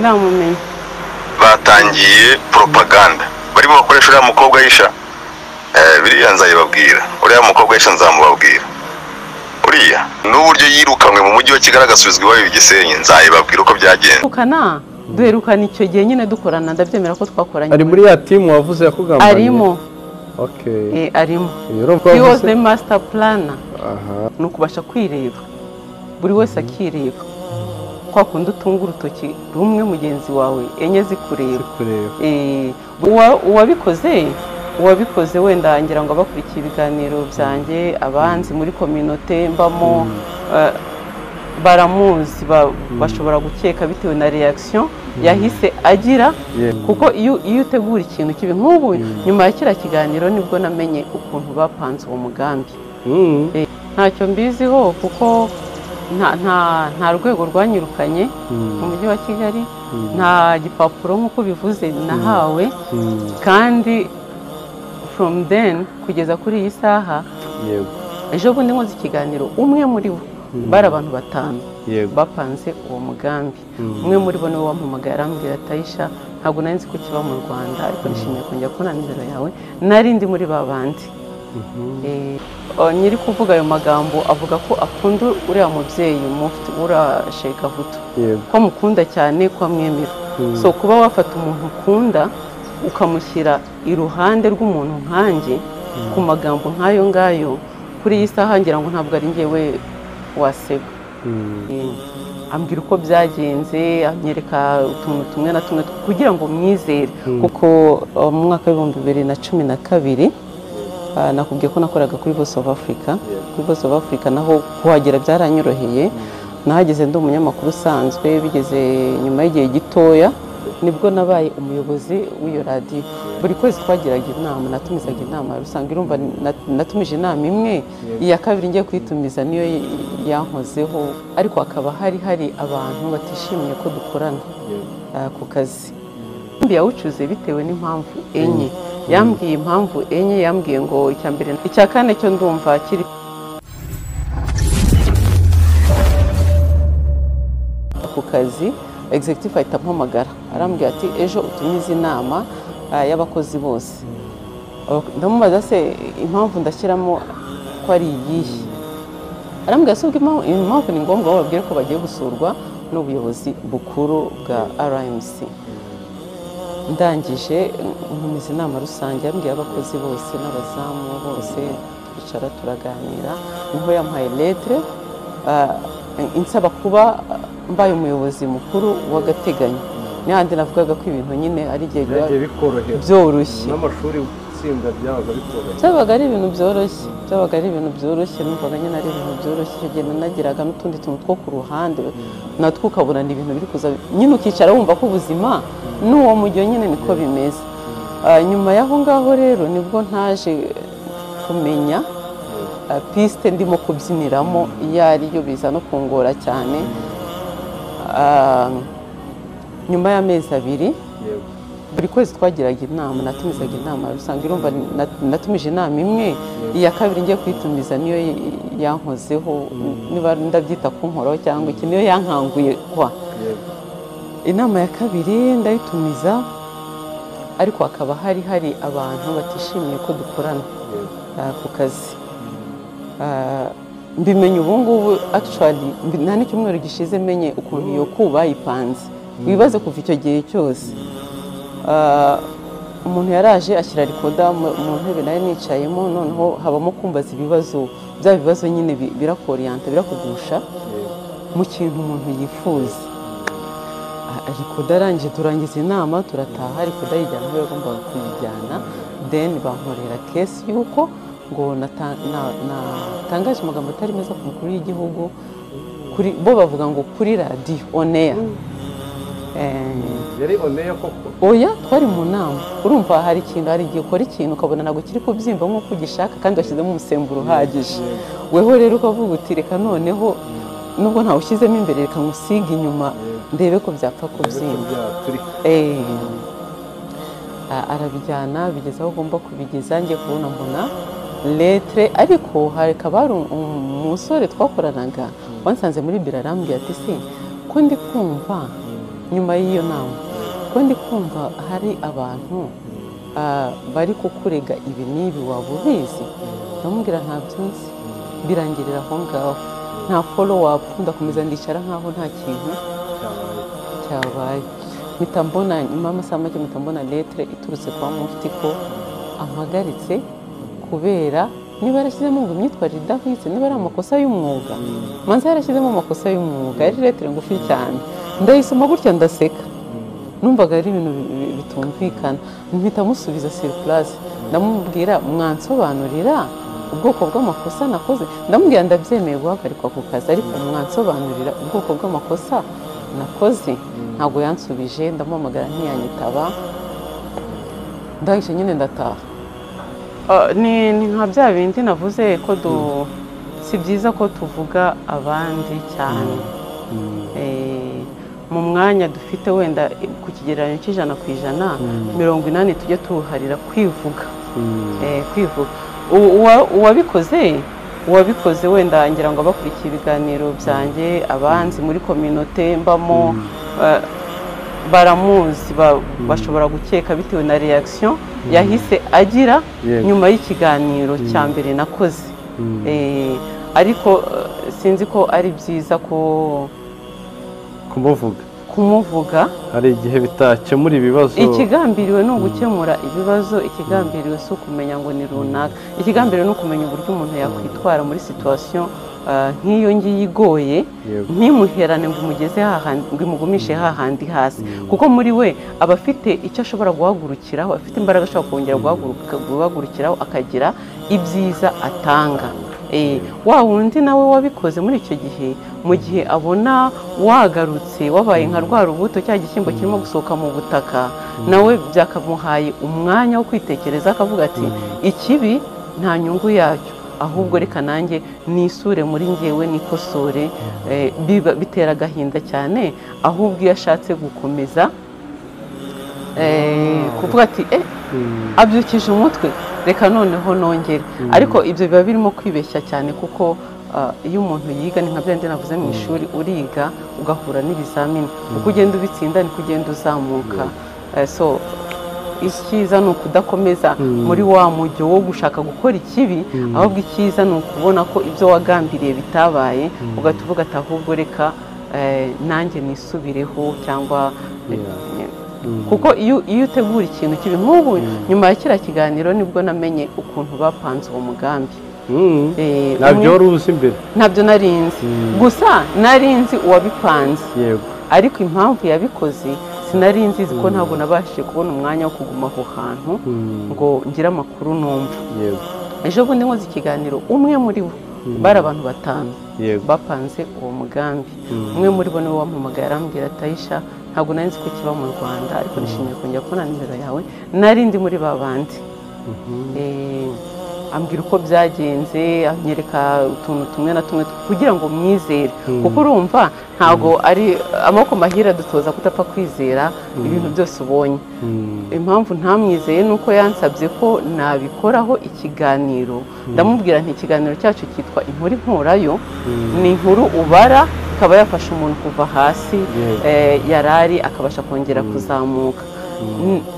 Namumenye. Batangiye propaganda barimo bakoresha uriya mukobwa Aisha. Biriya nzayibabwira, uriya mukobwa Aisha nzamubabwira. Uriya n'uburyo yirukanwe mu mujyi wa Kigali agasubizwa iwabo i Gisenyi, nzayibabwira uko byagenze. Duherukana, duherukana icyo gihe nyine dukorana, ndabyemera ko twakoranye. Ari muri ya team wavuze yakugambaniye? Arimo. Okay. Arimo. He was the master planner. Aha. Ni ukubasha kwireba, buri wese akireba. Kwa kundi utunga urutoki rumwe mugenzi wawe, enye zikureba. Uwabikoze wenda ngira ngo abakurikiye ibiganiro byanjye, abanzi muri communauté mbamo, baramuzi, bashobora gukeka bitewe na reaction yahise agira. Kuko iyo utegura ikintu kibi nk'ubu, nyuma ya kiriya kiganiro nibwo namenye ukuntu bapanze uwo mugambi. Ntacyo mbiziho kuko nta rwego rwanyirukanye mu mujyi wa Kigali, nta gipapuro nk'uko bivuze nahawe, kandi from then kugeza kuri iyi saha. Ejo bundi nkoze ikiganiro, umwe muri bo, bari abantu batanu bapanze uwo mugambi, umwe muri bo niwe wampamagaye arambwira ati Aisha, ntabwo nari nzi ko kiba mu Rwanda, ariko nishimiye kongera kubona nimero yawe, nari ndi muri ba bandi. Nyiri kuvuga ayo magambo avuga ko akunda uriya mubyeyi mufti, uriya Sheikh Gahutu, ko amukunda cyane, ko amwemera. So kuba wafata umuntu ukunda ukamushyira iruhande rw'umuntu nkanjye ku magambo nk'ayo ngayo, kuri iyi saha ngira ngo ntabwo ari njyewe waseba. Ambwira uko byagenze, anyereka utuntu tumwe na tumwe kugira ngo mwizere. Kuko mu mwaka w'ibihumbi 2012 nakubwiye ko nakoraga kuri Voice of Africa. Kuri Voice of Africa naho kuhagera byaranyoroheye, nahageze ndi umunyamakuru usanzwe, bigeze nyuma y'igihe gitoya nibwo nabaye umuyobozi w'iyo radiyo. Buri kwezi twagiraga inama, natumizaga inama rusange. Urumva natumije inama imwe, iya kabiri ngiye kuyitumiza niyo yankozeho, ariko hakaba hari abantu batishimiye ko dukorana ku kazi. Yawucuze bitewe n'impamvu enye. Yambwiye impamvu enye, yambwiye ngo icya mbere, icya kane cyo ndumva kiri ku kazi. Executive ahita ampamagara arambwira ati ejo utumize inama y'abakozi bose. Ndamubaza se impamvu ndashyiramo ko ari iyihe? Arambwira se ubwo impamvu ni ngombwa bababwire ko bagiye gusurwa n'ubuyobozi bukuru bwa RMC. Ndangije ntumiza inama rusange, yambwiye abakozi bose n'abazamu bose, twicara turaganira. Niho yampaye lettre insaba kuba mbaye umuyobozi mukuru w'agateganyo. N'ahandi navugaga ko ibintu nyine ari igihe byoroshye, n'amashuri gutsinda byabaga bikoroshye, byabaga ari ibintu byoroshye, byabaga ari ibintu byoroshye. Numvaga nyine ari ibintu byoroshye. Icyo gihe nagiraga n'utundi tuntu two ku ruhande natwo ukabona ni ibintu biri kuza nyine, ukicara wumva ko ubuzima n'uwo mujyo nyine niko bimeze. Nyuma y'aho ngaho rero nibwo ntaje kumenya piste ndimo kubyiniramo iyo ariyo, biza no kungora cyane. Nyuma y'amezi abiri, buri kwezi twagiraga inama, natumizaga inama rusange. Urumva natumije inama imwe, iya kabiri ngiye kuyitumiza niyo yankozeho, niba ndabyita kunkoraho cyangwa iki, niyo yankanguye kwa. Inama ya kabiri ndayitumiza, ariko hakaba hari abantu batishimiye ko dukorana ku kazi. Mbimenye ubu ngubu actually, nta n'icyumweru gishize menye ukuntu iyo ku bayipanze. Wibaze kuva icyo gihe cyose. Umuntu yaraje ashyira rikoda mu ntebe nari nicayemo, noneho habamo kumbaza ibibazo, bya bibazo nyine birakoriyanta, birakugusha mu kintu umuntu yifuza. Rikoda arangije, turangiza inama turataha, rikoda yijyana aho yagombaga kuyijyana. Then bankorera case yuko ngo natangaje amagambo atari meza ku mukuru w'igihugu, kuri bo bavuga ngo kuri radiyo on air. Yari on air koko? Oya, twari mu nama. Urumva hari ikintu, hari igihe ukora ikintu ukabona ntabwo kiri kubyimba nk'uko ugishaka, kandi washyizemo umusemburo uhagije. Weho rero ukavuga uti reka noneho nubwo ntawushyizemo imbere, reka nkusige inyuma ndebe ko byapfa kubyimba. Arabijyana bigeza aho ugomba kubigeza. Ngiye kubona mbona lettre, ariko hakaba hari umusore twakoranaga wansanze muri biro arambwira ati se ko ndi kumva Nyuma y'iyo nama, ko ndi kumva hari abantu bari kukurega ibi n'ibi, waba ubizi? Ndamubwira ntabyo nzi. Birangirira aho ngaho, nta follow up. Ndakomeza ndicara nkaho nta kintu cyabaye. Mpita mbona nyuma y'amasaha make, mpita mbona lettre iturutse kwa mufti ko ampagaritse kubera niba yarashyizemo ngo imyitwarire idahwitse, niba ari amakosa y'umwuga. Manza yarashyizemo amakosa y'umwuga. Yari lettre ngufi cyane, ndayisoma gutya ndaseka, numvaga ari ibintu bitumvikana. Mpita musubiza sur place, ndamubwira mwansobanurira ubwoko bw'amakosa nakoze? Ndamubwira ndabyemeye guhagarikwa ku kazi, ariko mwansobanurira ubwoko bw'amakosa nakoze? Ntabwo yansubije, ndamuhamagara ntiyanyitaba, ndahise nyine ndataha. Ni nka bya bindi navuze ko si byiza ko tuvuga abandi cyane. Mu mwanya dufite wenda ku kigereranyo cy'100%, 80 tujye tuwuharira kwivuga. Kwivuga uwabikoze wenda ngira ngo abakurikiye ibiganiro byanjye, abanzi muri communauté mbamo, baramuzi, bashobora gukeka bitewe na reaction yahise agira nyuma y'ikiganiro cya mbere nakoze. Ariko sinzi ko ari byiza ko kumuvuga. Hari igihe bitakemura ibibazo. Ikigambiriwe ni ugukemura ibibazo, ikigambiriwe si ukumenya ngo ni runaka, ikigambiriwe ni ukumenya uburyo umuntu yakwitwara muri situation nk'iyo ngiyo igoye, ntimuherane ngo umugeze hahandi, ngo imugumishe hahandi hasi, kuko muri we aba afite icyo ashobora guhagurukiraho, afite imbaraga ashobora kongera guhagurukiraho akagira ibyiza atanga. Wa wundi nawe wabikoze muri icyo gihe, mu gihe abona wagarutse wabaye nka rwa rubuto, cya gishyimbo kirimo gusohoka mu butaka, nawe byakamuhaye umwanya wo kwitekereza, akavuga ati ikibi nta nyungu yacyo, ahubwo reka nanjye nisure muri ngewe nikosore. Bitera agahinda cyane, ahubwo iyo ashatse gukomeza kuvuga ati abyukije umutwe, reka noneho nongere. Ariko ibyo biba birimo kwibeshya cyane, kuko iyo umuntu yiga ni nka bya bindi navuze mu ishuri, uriga ugahura n'ibizamini, uko ugenda ubitsinda niko ugenda uzamuka. So icyiza ni ukudakomeza muri wa mujyo wo gushaka gukora ikibi, ahubwo icyiza ni ukubona ko ibyo wagambiriye bitabaye, ugahita uvuga ati ahubwo reka nanjye nisubireho, cyangwa kuko iyo utegura ikintu kibi nk'ubu. Nyuma ya kiriya kiganiro nibwo namenye ukuntu bapanze uwo mugambi. Ntabyo wari uzi imbere? Ntabyo nari nzi, gusa nari nzi uwabipanze, ariko impamvu yabikoze sinari nzi, ko ntabwo nabashije kubona umwanya wo kuguma aho hantu ngo ngire amakuru numva. Ejo bundi nkoze ikiganiro, umwe muri bo, bari abantu 5 bapanze uwo mugambi, umwe muri bo niwe wampamagaye arambwira ati Aisha, ntabwo nari nzi ko kiba mu Rwanda, ariko nishimiye kongera kubona nimero yawe, nari ndi muri ba bandi. Ambwira uko byagenze, anyereka utuntu tumwe na tumwe kugira ngo mwizere, kuko urumva ntabwo ari amaboko mahira dutoza kutapfa kwizera ibintu byose ubonye. Impamvu ntamwizeye ni uko yansabye ko nabikoraho ikiganiro, ndamubwira nti ikiganiro cyacu cyitwa Inkuru Inkurayo, ni inkuru ubara ikaba yafasha umuntu kuva hasi yarari akabasha kongera kuzamuka.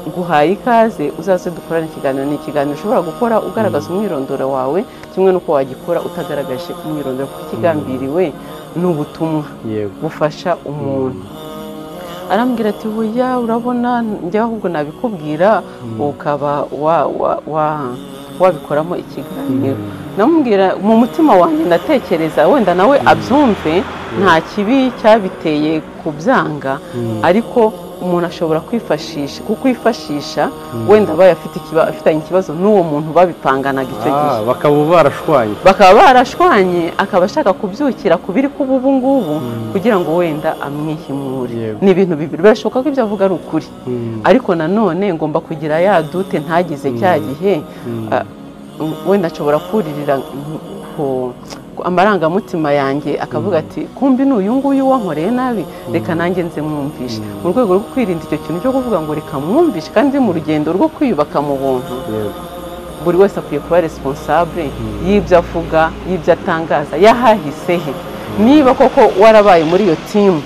Nguhaye ikaze uzaze dukorane ikiganiro. Ni ikiganiro ushobora gukora ugaragaza umwirondoro wawe, kimwe n'uko wagikora utagaragaje umwirondoro, kuko ikigambiriwe ni ubutumwa bufasha umuntu. Arambwira ati hoya, urabona njye ahubwo nabikubwira ukaba wabikoramo ikiganiro. Namubwira mu mutima wanjye ndatekereza wenda nawe abyumve, nta kibi cyabiteye kubyanga, ariko umuntu ashobora kwifashisha, kukwifashisha wenda abaye afitanye ikibazo n'uwo muntu babipanganaga icyo gihe, bakaba barashwanye, akaba ashaka kubyukira ku biri kuba ubu ngubu kugira ngo wenda amwihimure. Ni ibintu bibiri, birashoboka ko ibyo avuga ari ukuri, ariko nanone ngomba kugira ya dute ntagize cya gihe, wenda nshobora kuririra amarangamutima yanjye akavuga ati kumbi n'uyu nguyu wankoreye nabi, reka nanjye nze mwumvishe. Mu rwego rwo kwirinda icyo kintu cyo kuvuga ngo reka mwumvishe, kandi mu rugendo rwo kwiyubaka mu buntu, buri wese akwiye kuba responsable y'ibyo avuga, y'ibyo atangaza, yahahise he. Niba koko warabaye muri iyo timu,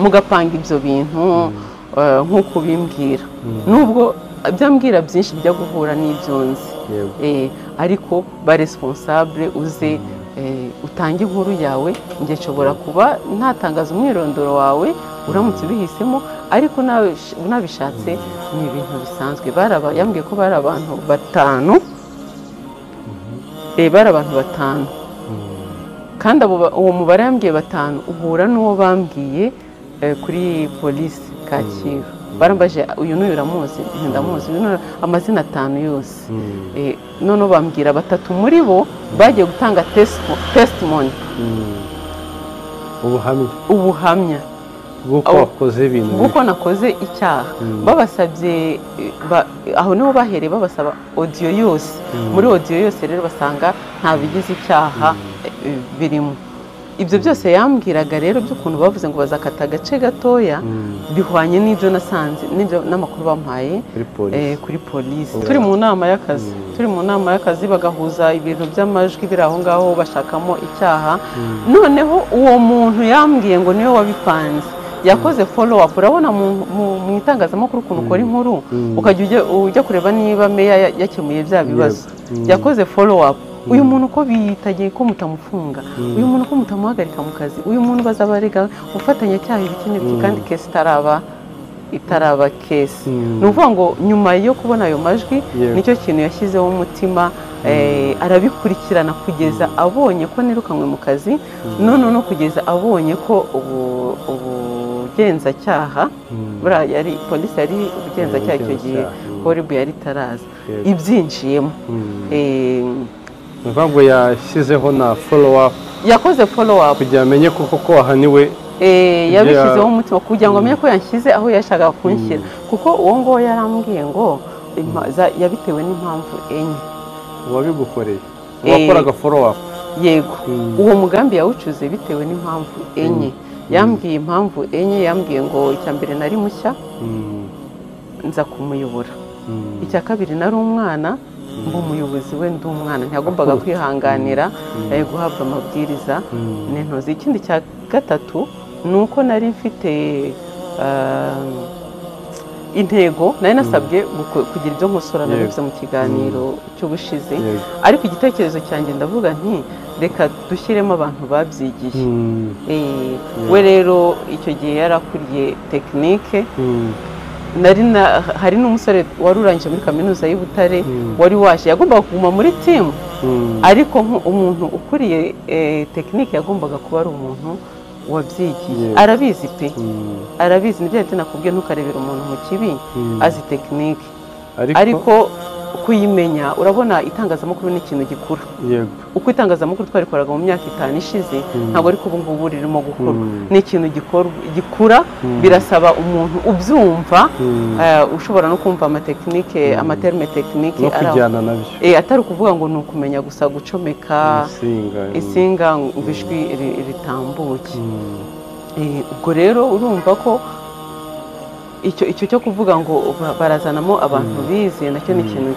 Mugapanga ibyo bintu nk'uko bimbwira, nubwo byambwira byinshi bijya guhura n'ibyo nzi, ariko ba responsable, uze utange inkuru yawe. Njye nshobora kuba ntatangaza umwirondoro wawe uramutse ubihisemo, ariko unabishatse ni ibintu bisanzwe. Yambwiye ko bari abantu batanu, bari abantu batanu, kandi uwo mubare yambwiye batanu uhura n'uwo bambwiye kuri polisi Kacyiru. Barambaje uyu n'uyu uramuzi, ndamuzi, amazina 5 yose. Noneho bambwira 3 muri bo bagiye gutanga testimony, ubuhamya bw'uko wakoze ibintu, bw'uko nakoze icyaha. Babasabye, aho niho bahereye babasaba audio yose. Muri audio yose rero basanga nta bigize icyaha birimo. Ibyo byose yambwiraga rero by'ukuntu bavuze ngo bazakata agace gatoya bihwanye n'ibyo nasanze n'ibyo n'amakuru bampaye kuri polisi. Turi mu nama y'akazi, turi mu nama y'akazi bagahuza ibintu by'amajwi biri aho ngaho bashakamo icyaha. Noneho uwo muntu yambwiye ngo niwe wabipanze, yakoze follow up. Urabona mu itangazamakuru ukuntu ukora inkuru ukajya ujya kureba niba meya yakemuye bya bibazo. Yakoze follow up, uyu muntu uko bitagiye ko mutamufunga, uyu muntu ko mutamuhagarika mu kazi, uyu muntu bazabarega ubufatanyacyaha ibiki n'ibiki, kandi case itaraba case. Ni ukuvuga ngo nyuma yo kubona ayo majwi nicyo kintu yashyizeho umutima, arabikurikirana kugeza abonye ko nirukanwe mu kazi, none no kugeza abonye ko ubugenzacyaha, buriya yari polisi, yari ubugenzacyaha icyo gihe, horibu yari itaraza ibyinjiyemo. Ngo yashyizeho na follow up, yakoze follow up kugira amenye koko ko wahaniwe. Yabishyizeho umutima kugira ngo amenye ko yanshyize aho yashakaga kunshyira, kuko uwo nguwo yarambwiye ngo yabitewe n'impamvu 4. Uwabigukoreye, uwakoraga follow up? Yego, uwo mugambi yawucuze bitewe n'impamvu 4. Yambwiye impamvu 4, yambwiye ngo icya mbere nari mushya nza kumuyobora, icya kabiri nari umwana, mba umuyobozi we ndi umwana, ntiyagombaga kwihanganira guhabwa amabwiriza n'intozi. Ikindi cya gatatu ni uko nari mfite intego, nari nasabwe kugira ibyo nkosora, nabivuze mu kiganiro cy'ubushize, ariko igitekerezo cyanjye ndavuga nti reka dushyiremo abantu babyigiye. We rero icyo gihe yarakuriye tekinike, hari n'umusore wari urangije muri kaminuza y'u Butare wari waje, yagombaga kuguma muri timu, ariko umuntu ukuriye tekinike yagombaga kuba ari umuntu wabyigiye, arabizi pe, arabizi. Nibyo nakubwiye, ntukarebera umuntu mu kibi, azi tekinike, ariko kuyimenya, urabona itangazamakuru ni ikintu gikura. Uko itangazamakuru twarikoraga mu myaka 5 ishize ntabwo ariko ubu ngubu ririmo gukura. Ni ikintu gikura, birasaba umuntu ubyumva, ushobora no kumva amatekinike, amaterme tekinike no kujyana nabyo, atari ukuvuga ngo ni ukumenya gusa gucomeka insinga ngo ijwi ritambuke. Ubwo rero urumva ko icyo cyo kuvuga ngo barazanamo abantu bize nacyo ni ikintu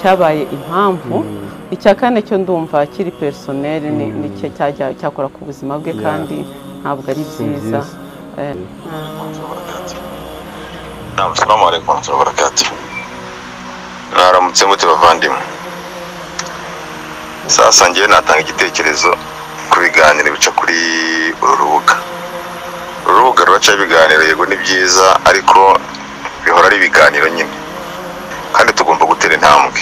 cyabaye impamvu. Icya kane cyo ndumva kiri personnel, ni cyakora ku buzima bwe, kandi ntabwo ari byiza. Assalamu alaikum warahmatullahi wabarakatuh. Mwaramutse mute bavandimwe. Sasa ngiye natanga igitekerezo ku biganiro bica kuri uru rubuga. Urubuga ruraca ibiganiro, yego ni byiza, ariko bihora ari ibiganiro nyine, kandi tugomba gutera intambwe.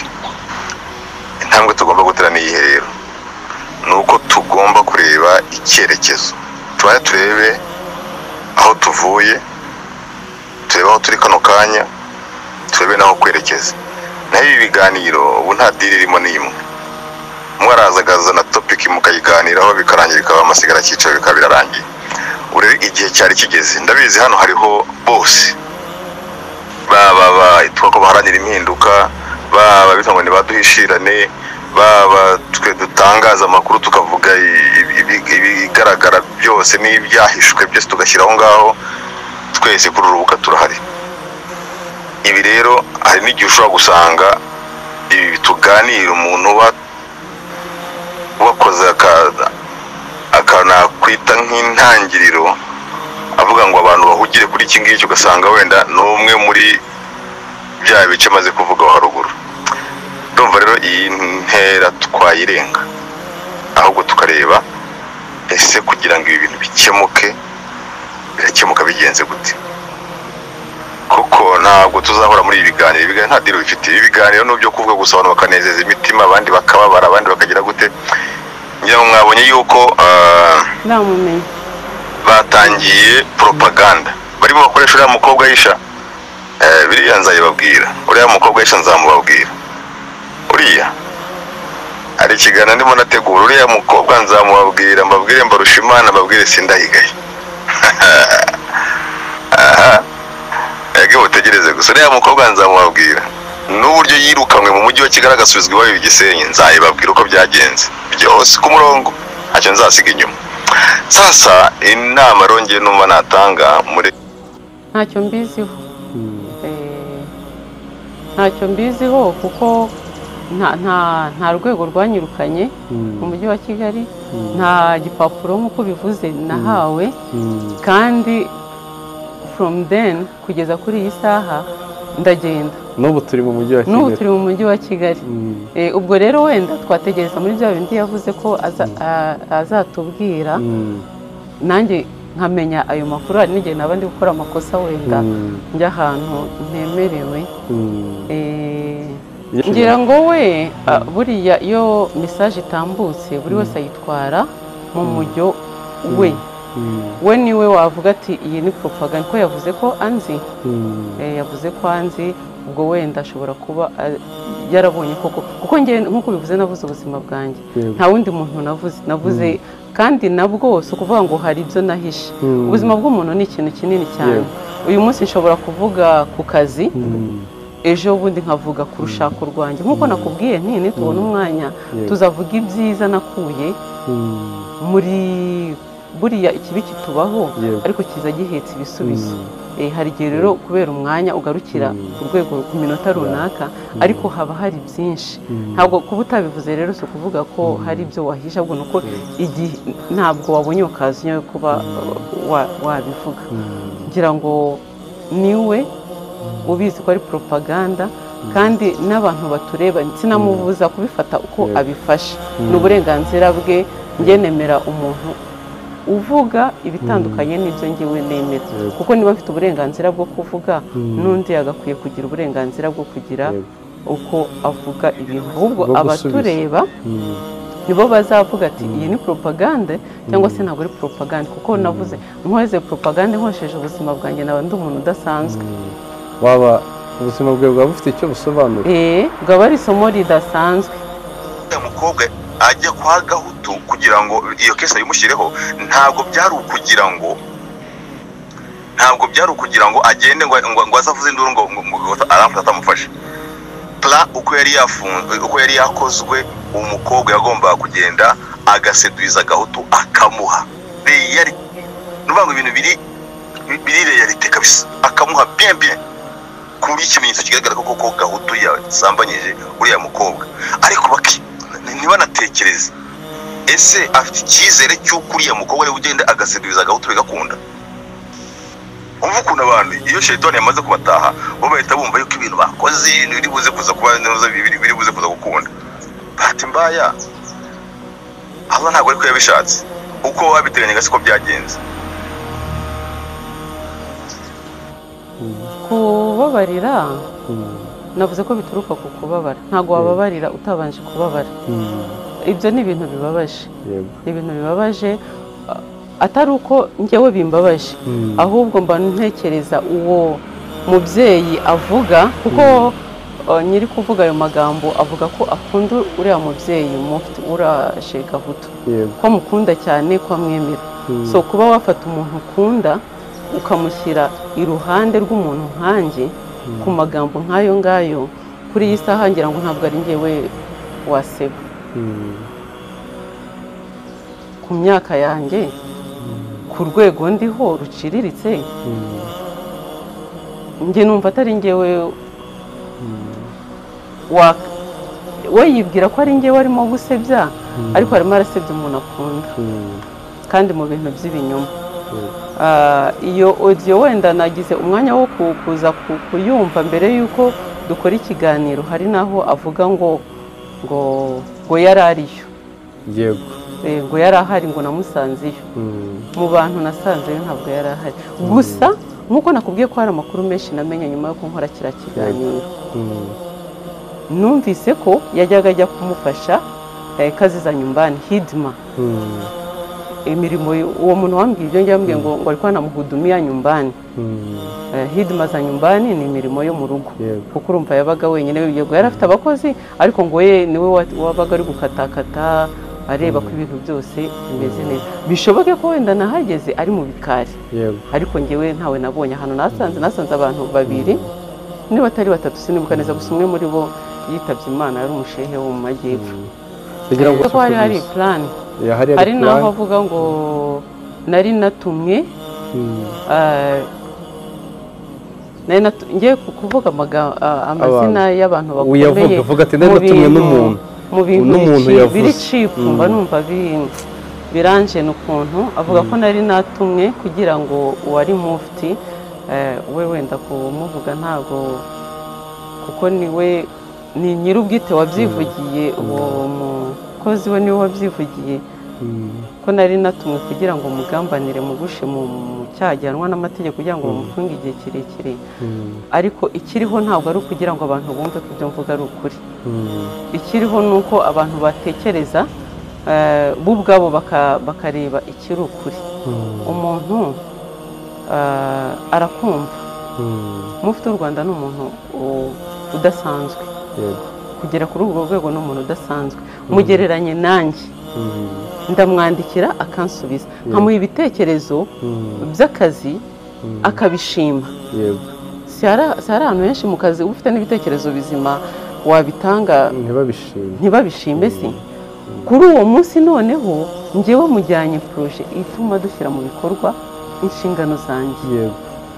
Intambwe tugomba gutera ni iyihe rero? Ni uko tugomba kureba icyerekezo, tubaye turebe aho tuvuye, turebe aho turi kano kanya, turebe naho kwerekeza. Naho ibi biganiro ubu nta diri irimo n'imwe, umwe araza akazana topic mukayiganiraho bikarangira, bikaba amasigara cyiciro bikaba birarangiye. Urebe igihe cyari kigeze, ndabizi hano hariho bose baba itwa ko baharanira impinduka, baba bitwa ngo nibaduhishirane, baba twe dutangaza amakuru tukavuga ibigaragara byose n'ibyahishwe byose tugashyiraho ngaho, twese kuri urubuga turahari. Ibi rero hari n'igihe ushobora gusanga ibi tuganira umuntu wakoze akana nakwita nk'intangiriro avuga ngo abantu bahugire kuri iki ngiki, ugasanga wenda ni umwe muri bya bice maze kuvuga haruguru. Ndumva rero iyi ntera twayirenga, ahubwo tukareba ese kugira ngo ibi bintu bikemuke birakemuka bigenze gute, kuko ntabwo tuzahora muri ibi biganiro. Ibiganiro nta diro bifite, ibiganiro n'ibyo kuvuga gusa, abantu bakanezeza imitima, abandi bakababara, abandi bakagira gute. Ngira ngo mwabonye yuko batangiye propaganda barimo bakoresha uriya mukobwa Aisha. Biriya nzayibabwira, uriya mukobwa Aisha nzamubabwira. Uriya hari ikiganiro ndimo nategura, uriya mukobwa nzamubabwira, mbabwire mbarusha Imana, mbabwire sindahigaye. Aha ege utegereze gusa, uriya mukobwa nzamubabwira n'uburyo yirukanwe mu mujyi wa Kigali agasubizwa iwabo i Gisenyi, nzayibabwira uko byagenze byose ku murongo, ntacyo nzasiga inyuma. Sasa inama rongeye numva natanga muri ntacyo mbiziho, ntacyo mbiziho kuko nta rwego rwanyirukanye mu mujyi wa Kigali, nta gipapuro nk'uko bivuze nahawe, kandi from then kugeza kuri iyi saha ndagenda. N'ubu turi mu mujyi wa Kigali, n'ubu turi mu mujyi wa Kigali. Ubwo rero wenda twategereza muri bya bindi yavuze ko azatubwira, nanjye nkamenya ayo makuru. Hari n'igihe naba ndi gukora amakosa wenda njya ahantu ntemerewe. Ngira ngo we buriya iyo message itambutse buri wese ayitwara mu mujyo we. We niwe wavuga ati iyi ni propaganda, ko yavuze ko anzi, yavuze ko anzi, ubwo wenda ashobora kuba yarabonye koko, kuko nge nkuko bivuze navuze ubuzima bwanjye, nta wundi muntu navuze kandi nabwo si ukuvuga ngo hari ibyo nahishe. Ubuzima bw'umuntu ni ikintu kinini cyane. Uyu munsi nshobora kuvuga ku kazi, ejo bundi nkavuga ku rushako rwanjye, nkuko nakubwiye nti nitubona umwanya tuzavuga ibyiza nakuye muri buriya ikibi kitubaho, ariko kiza gihetse ibisubizo. Hari igihe rero kubera umwanya ugarukira ku rwego ku minota runaka, ariko haba hari byinshi. Ntabwo kuba utabivuze rero si ukuvuga ko hari ibyo wahisha, ahubwo nuko igihe ntabwo wabonye okaziyo yo kuba wabivuga. Ngira ngo niwe ubizi ko ari propaganda, kandi n'abantu batureba sinamubuza kubifata uko abifashe, ni uburenganzira bwe. Njye nemera umuntu uvuga ibitandukanye n'ibyo ngewe nemera, kuko niba afite uburenganzira bwo kuvuga n'undi yagakwiye kugira uburenganzira bwo kugira uko avuga ibintu. Ahubwo abatureba nibo bazavuga ati iyi ni propaganda cyangwa se ntabwo ari propaganda, kuko navuze nkoze propaganda nkoresheje ubuzima bwanjye naba ndi umuntu udasanzwe. Waba ubuzima bwawe bwaba bufite icyo busobanura, bwaba ari isomo ridasanzwe. Umukobwa ajya kwa Gahutu kugira ngo iyo kesa yimushyireho, ntabwo byari ukugira ngo agende ngo azavuze induru ngo aramfata atamufashe. Plan uko yari yafunzwe, uko yari yakozwe, umukobwa yagombaga kugenda agaseduiza Gahutu akamuha yari nubango ibintu biri realite kabisa, akamuha bien bien kuri ikimenyetso kigaragara ko koko Gahutu yasambanyije uriya mukobwa. Ariko baki ntibanatekereze ese afite icyizere cy'uko uriya mukobwa ari ugenda agaseduiza Gahutu bigakunda. Umva ukuntu abantu iyo shayitani yamaze kubataha bo bahita bumva yuko ibintu bakoze biri buze kuza kuba biri buze kuza gukunda. Bahati mbaya Allah ntabwo ariko yabishatse, uko wabiteganyaga siko byagenze. Kubabarira navuze ko bituruka ku kubabara, ntabwo wababarira utabanje kubabara. Ibyo ni ibintu bibabaje, ni ibintu bibabaje, atari uko njyewe bimbabaje, ahubwo mba ntekereza uwo mubyeyi avuga, kuko nyiri kuvuga ayo magambo avuga ko akunda uriya mubyeyi mufti uriya Sheikh Gahutu, ko amukunda cyane, ko amwemera. So kuba wafata umuntu ukunda ukamushyira iruhande rw'umuntu nkanjye ku magambo nk'ayo ngayo, kuri iyi saha ngira ngo ntabwo ari njyewe waseba. Ku myaka yanjye, ku rwego ndiho ruciriritse, njye numva atari njyewe we yibwira ko ari njyewe arimo gusebya, ariko arimo arasebya umuntu akunda. Kandi mu bintu by'ibinyoma. Iyo audio wenda nagize umwanya wo kuza kuyumva mbere yuko dukora ikiganiro, hari naho avuga ngo ngo ngo yarariyo. Yego. Ngo yarahari, ngo namusanzeyo. Mu bantu nasanzeyo ntabwo yarahari. Gusa nkuko nakubwiye ko hari amakuru menshi namenye nyuma yo kunkora kiriya kiganiro. Numvise ko yajyaga ajya kumufasha kazi za nyumbani, hidima. Imirimo uwo muntu wambwiye ibyo yambwiye ngo ngo alikuwa anamuhudumia nyumbani. Hidima za nyumbani ni imirimo yo mu rugo. Kuko urumva yabaga wenyine, yego yari afite abakozi ariko ngo ye niwe wabaga ari gukatakata areba ko ibintu byose bimeze neza. Bishoboke ko wenda nahageze ari mu bikari. Ariko ngewe ntawe nabonye ahantu nasanze abantu babiri niba atari batatu sinibuka neza, gusa umwe muri bo yitabye Imana yari umushehe wo mu majyepfo. Kugira ngo hari plan. Hari naho avuga ngo nari natumwe ngiye kuvuga amazina y'abantu bakomeye. Uyavuga ati nari natumwe n'umuntu mu bintu biri cheap, mba numva biranje n'ukuntu avuga ko nari natumwe kugira ngo uwari mufti we wenda kumuvuga ntago, kuko niwe ni nyir'ubwite wabyivugiye, uwo mukozi we niwe wabyivugiye ko nari natumwe kugira ngo mugambanire mugushe mu cyaha gihanwa n'amategeko kugira ngo bamufunge igihe kirekire. Ariko ikiriho ntabwo ari ukugira ngo abantu bumve ko ibyo mvuga ari ukuri. Ikiriho ni uko abantu batekereza bo ubwabo bakareba ikiri ukuri. Umuntu arakumva. Mufti w'u Rwanda ni umuntu udasanzwe. Kugera kuri urwo rwego ni umuntu udasanzwe. Mugereranye nanjye ndamwandikira akansubiza, nkamuha ibitekerezo by'akazi akabishima. Si hari ahantu henshi mu kazi uba ufite n'ibitekerezo bizima wabitanga ntibabishime si. Kuri uwo munsi noneho ngewe mujyanye projet ituma dushyira mu bikorwa inshingano zanjye.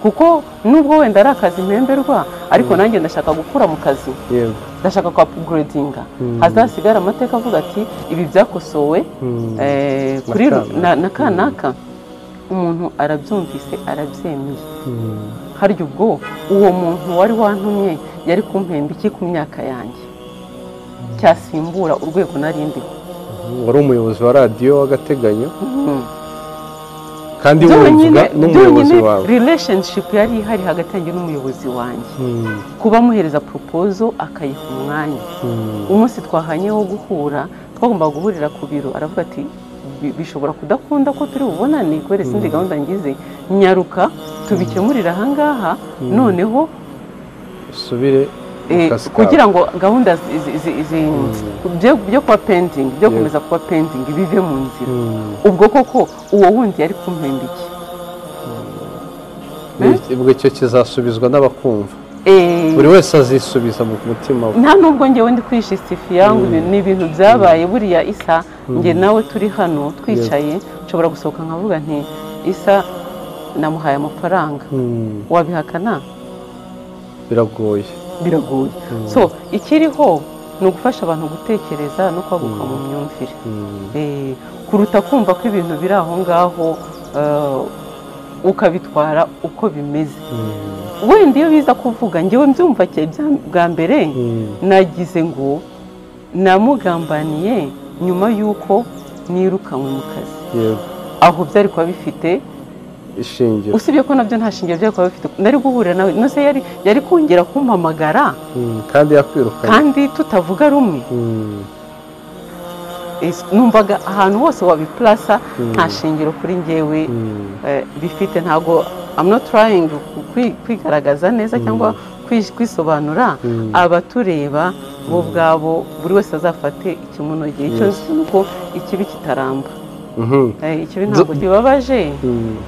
Kuko nubwo wenda ari akazi mpemberwa, ariko nanjye ndashaka gukura mu kazi. Ndashaka kwa upgradinga. Hazasigara amateka avuga ati ibi byakosowe kuri na kanaka. Umuntu arabyumvise arabyemeye. Harya ubwo uwo muntu wari wantumye yari kumpemba iki ku myaka yanjye cyasimbura urwego narindi? Wari umuyobozi wa radiyo w'agateganyo. Kandi wumva n'umuyobozi wawe. Relationship yari ihari hagati yanjye n'umuyobozi wanjye. Kuba muhereza proposal akayiha umwanya. Umunsi twahanye wo guhura, twagomba guhurira ku biro, aravuga ati bishobora kudakunda ko turi bubonane kubera izindi gahunda ngize, nyaruka tubikemurira aha ngaha noneho usubire kugira ngo gahunda byo kuba pending, byo komeza kuba pending bive mu nzira. Ubwo koko uwo wundi yari kumpemba iki? Ubwo icyo kizasubizwa n'abakumva. Buri wese azisubiza mu mutima we. Nta nubwo ngewe ndi kwishistifiya ngo ni ibintu byabaye buriya Isa, nge nawe turi hano twicaye, nshobora gusohoka nkavuga nti Isa namuhaye amafaranga. Wabihakana? Biragoye. Biragoye. So ikiriho ni ugufasha abantu gutekereza no kwaguka mu myumvire. Kuruta kumva ko ibintu biri aho ngaho ukabitwara uko bimeze. Wenda iyo biza kuvuga ngewe mbyumva bwa mbere nagize ngo namugambaniye nyuma y'uko nirukanwe mu kazi. Aho byari kuba bifite ishingiro. Usibye ko nabyo nta shingiro byari kuba bifite, nari guhurira nawe no se yari kongera kumpamagara kandi yakwirukanye kandi tutavuga rumwe. Numvaga ahantu hose wabiplasa nta shingiro kuri ngewe bifite. Ntago I'm not trying kwigaragaza neza cyangwa kwisobanura, abatureba bo ubwabo buri wese azafate ikimunogeye. Icyo nzi nuko ikibi kitaramba. Ikibi ntabwo kibabaje,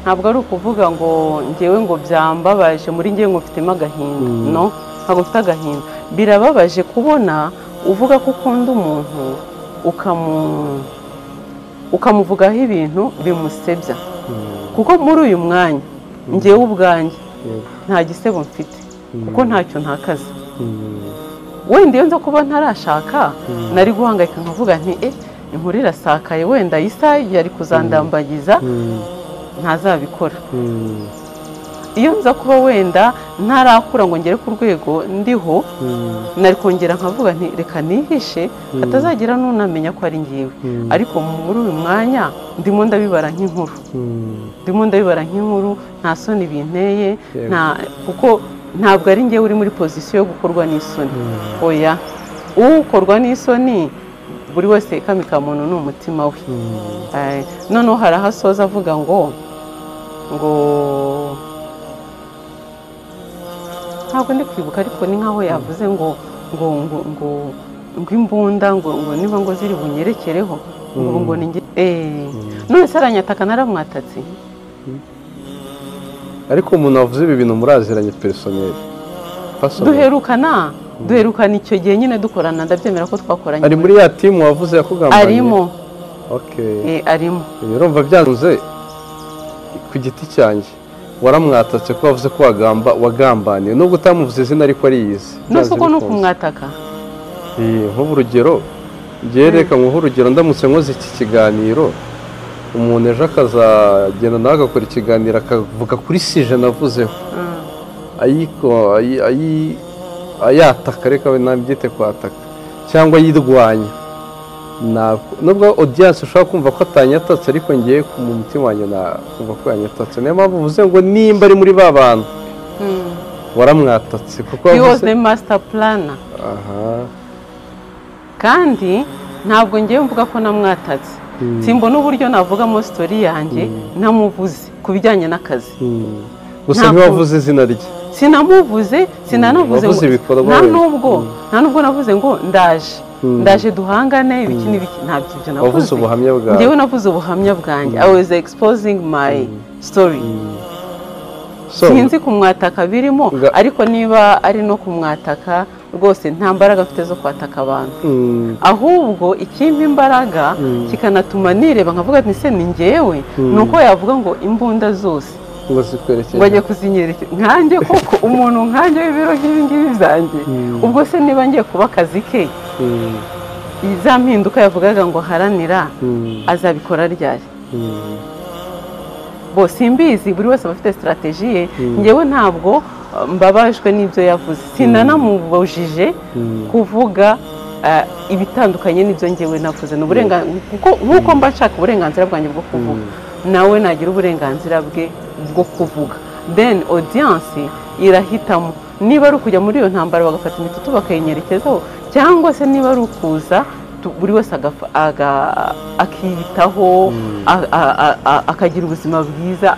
ntabwo ari ukuvuga ngo ngewe ngo byambabaje muri ngewe ngo mfitemo agahinda. No, ntabwo mfite agahinda. Birababaje kubona uvuga ko ukunda umuntu ukamuvugaho ibintu bimusebya. Kuko muri uyu mwanya ngewe ubwanjye nta gisebo mfite, kuko ntacyo ntakaza. Wenda iyo nza kuba ntarashaka nari guhangayika nkavuga nti Inkuru irasakaye, wenda Isa yari kuzandambagiza, ntazabikora. Iyo nza kuba wenda ntarakura ngo ngere ku rwego ndiho, nari kongera nkavuga nti reka nihishe hatazagira n'unamenya ko ari ngiwe. Ariko muri uyu mwanya ndimo ndabibara nk'inkuru, ndimo ndabibara nk'inkuru, nta soni binteye, nta, kuko ntabwo ari ngewe uri muri position yo gukorwa n'isoni. Oya, ukorwa n'isoni buri wese kamika muntu ni umutima we. Noneho hari aho asoza avuga ngo ntabwo ndi kwibuka, ariko ni nkaho yavuze ngo ngo ngo ngo ngo imbunda ngo ngo niba ngo ziri bunyerekereho ngo ngo ninge none se aranyataka naramwatatse. Ariko umuntu wavuze ibi bintu muraziranye personnel? Duherukana icyo gihe nyine dukorana, ndabyemera ko twakoranye. Ari muri ya team wavuze yakugambaniye? Arimo. Okay. Arimo. Urumva byanze ku giti cyanjye waramwatatse ko wavuze ko wagambaniye, nubwo utamuvuze izina ariko ariyizi. Nose uko no kumwataka? Nk'ubu urugero ngereka nkuhe urugero, ndamutse nkoze iki kiganiro umuntu ejo akazagenda nawe agakora ikiganiro akavuga kuri sije navuzeho, ayataka, reka we nabyite kwataka cyangwa yirwanya, nubwo audience ushobora kumva ko atanyatatse, ariko ngiye mu mutima wanjye nakumva ko yanyatatse. Niyo mpamvu uvuze ngo nimba ari muri ba bantu waramwatatse, kuko he was the master planner. Kandi ntabwo ngiye mvuga ko namwatatse, simbona uburyo navugamo story yanjye ntamuvuze ku bijyanye n'akazi. Gusa ntiwavuze izina rye? Sinamuvuze, sinanavuze ngo nta nubwo navuze ngo ndaje duhangane ibiki n'ibiki, ntabyo ibyo navuze. Wavuze ubuhamya bwawe? Njyewe navuze ubuhamya bwanjye. I was exposing my story. Sinzi kumwataka birimo, ariko niba ari no kumwataka rwose nta mbaraga mfite zo kwataka abantu. Ahubwo ikimpa imbaraga kikanatuma nireba nkavuga nti se ni njyewe, nuko yavuga ngo imbunda zose ngo bajye kuzinyerekera nkanjye koko, umuntu nkanjye w'ibiro nk'ibi ngibi byanjye, ubwo se niba ngiye kuba akazi ke, za mpinduka yavugaga ngo haranira azabikora ryari? Bo simbizi, buri wese aba afite strategy ye. Njyewe ntabwo mbabajwe n'ibyo yavuze, sinanamubujije kuvuga ibitandukanye n'ibyo njyewe navuze. Kuko nk'uko mba nshaka uburenganzira bwanjye bwo kuvuga, nawe nagira uburenganzira bwe bwo kuvuga. Then audience irahitamo niba ari ukujya muri iyo ntambara bagafata imitutu bakayinyerekezaho, cyangwa se niba ari ukuza buri wese akiyitaho, akagira ubuzima bwiza,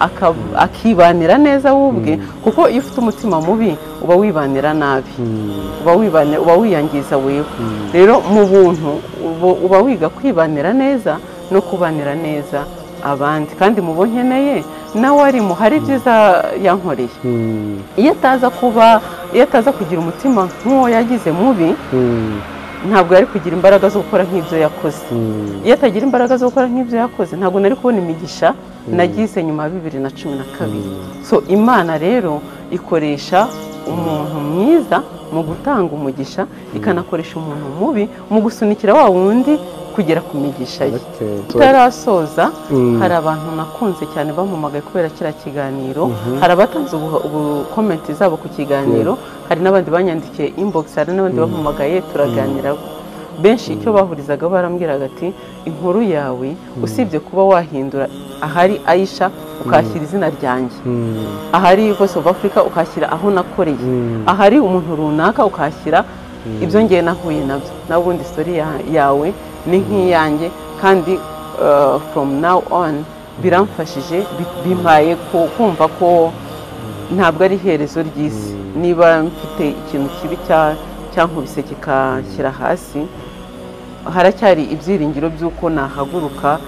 akibanira neza wubwe. Kuko iyo ufite umutima mubi uba wibanira nabi, uba wiyangiza wewe. Rero mu buntu uba wiga kwibanira neza no kubanira neza abandi. Kandi mu bo nkeneye nawe arimo, hari ibyiza yankoreye. Iyo ataza kugira umutima nk'uwo yagize mubi, ntabwo yari kugira imbaraga zo gukora nk'ibyo yakoze. Iyo atagira imbaraga zo gukora nk'ibyo yakoze, ntabwo nari kubona imigisha nagize nyuma ya 2012. So Imana rero ikoresha umuntu mwiza mu gutanga umugisha, ikanakoresha umuntu mubi mu gusunikira wa wundi kugera ku migisha ye. Tutarasoza, hari abantu nakunze cyane bampamagaye kubera kiriya kiganiro, hari abatanze comment zabo ku kiganiro, hari n'abandi banyandikiye inbox, hari n'abandi bampamagaye turaganira. Benshi icyo bahurizaga barambwiraga ati inkuru yawe usibye kuba wahindura ahari Aisha ukashyira izina ryanjye, ahari Voice of Africa ukashyira aho nakoreye, ahari umuntu runaka ukashyira ibyo ngiye nahuye nabyo, nabundi story yawe ni nk'iyanjye. Kandi from now on biramfashije, bimpaye kumva ko ntabwo ari iherezo ry'isi. Niba mfite ikintu kibi cyankubise kikanshyira hasi, haracyari ibyiringiro by'uko nahaguruka,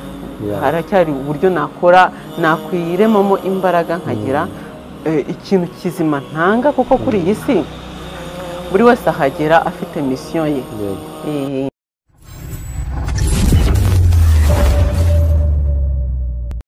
haracyari uburyo nakora nakwiremamo imbaraga nkagira ikintu kizima ntanga, kuko kuri iyi si buri wese ahagera afite mission ye.